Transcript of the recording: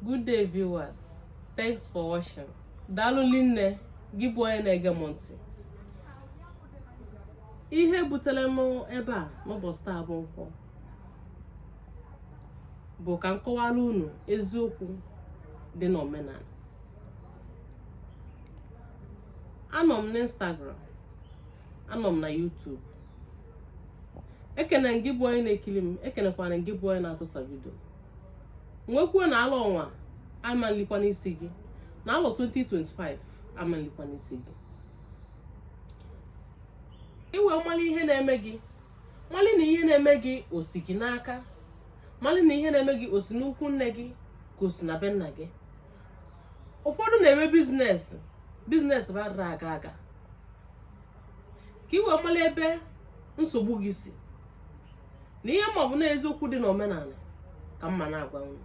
Good day, viewers. Thanks for watching. Daalụ linne gị bụ onye na-ege m ntị. Ihe butere m ebe a n'ụbọchị taa bụ nkwọ bụ ka m kọwara unu eziokwu dị n'omenala. Anọ m n'Instagram, anọ m na YouTube. Ekene m gị bụ onye na-ekiri m, ekenekwana m gị bụ onye na-atụsa vidio. M wee kwuo na alọ ọnwa ama nlikwa n'isi gị, na alọ 2025 ama nlikwa n'isi gị. I wee mali ihe na-eme gị, mali na ihe na-eme gị o si gị n'aka, mali na ihe na-eme gị o si n'ukwu nne gị ka o si na be nna gị. Ụfọdụ na-eme business, business ba adịrọ aga aga, ka i wee mali ebe nsogbu gị si na ihe ma ọ bụ na eziokwu dị n'omenala ka m ma na-agwa unu.